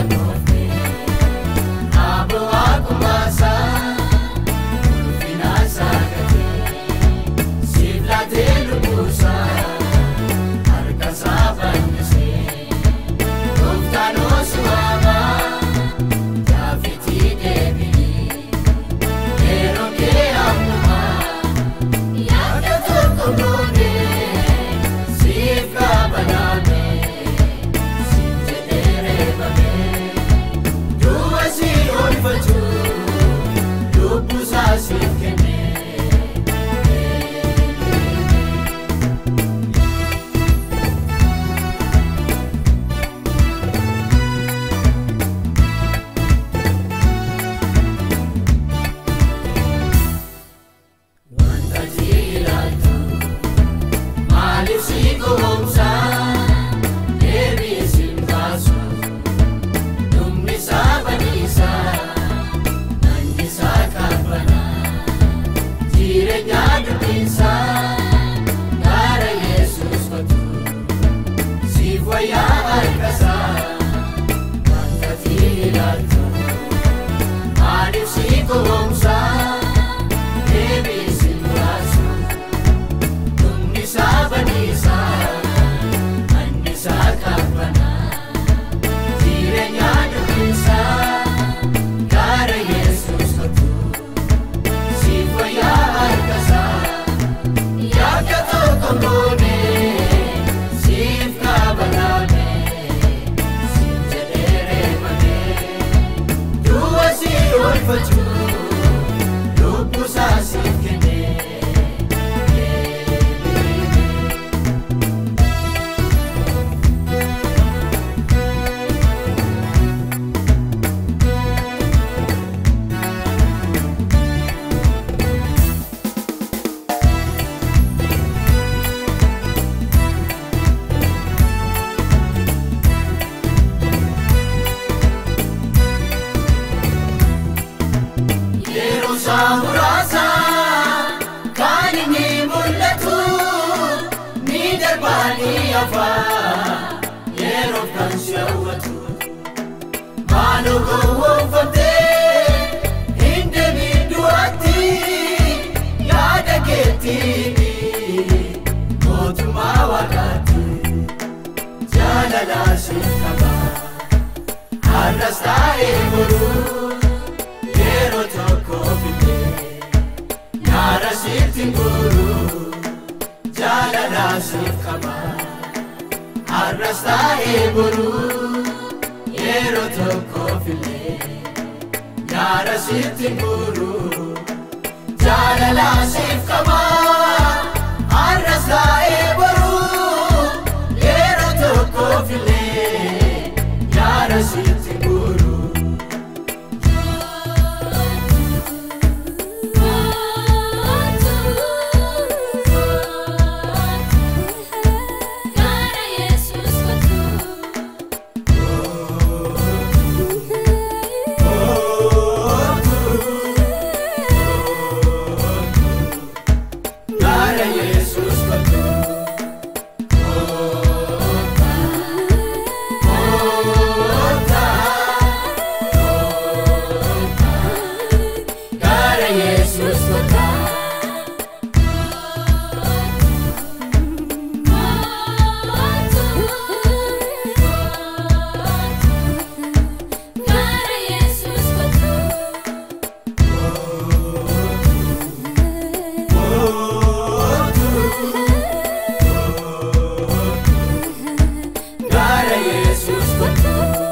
Lakkoofne aboo akkuma isaa ulfina isaa gatee siif laatee lubbuusaa harka isaa bal'isee gooftaan si waama daafitii deebi'i yeroo kee ammaa yaada tokko goonee siif qabanaame siif jedhee reebame du'a si oolfachuu lubbuusaa siif kenne. Wanta ati ilaaltu maaliif si gowwoomsa deebii si hin baasu dhumni isaa badiisa manni isaa qabbana jireenya dubbiinsa gara Yesuus kottu siif wayyaa harkasaa. Wanta ati ilaaltu maaliif si gowwoomsa deebii si hin baasu dhumni isaa badiisa manni isaa qabbana jireenya dubbiinsa gara Yesuus kottu siif wayyaa harkasaa. Yakka tokko goone siif qabanaame siif jedhee reebame du'a si oolfachuu lubbuusaa siif kenne. Yeroo isaa muraasa kan inni mul'atu ni darbaa ni hafa yeroof kan si hawwatu. Maaloo gowwoomfamtee hin deebiin du'aatti yaada keetiin mootummaa waaqaatti jaalala siif qaba har'as taa'ee boruu. Yeroo tokko filee nyaara sitti guruu jaalala siif qaba har'as taa'ee boruu. Yeroo tokko filee nyaara sitti guruu jaalala siif qaba har'as taa'ee boruu. Yeroo tokko filee nyaara sitti guruu. Gara Yesuus kottu. Gara Yesuus kottu. Gara Yesuus kottu. Gara Yesuus kottu. Gara Yesuus kottu.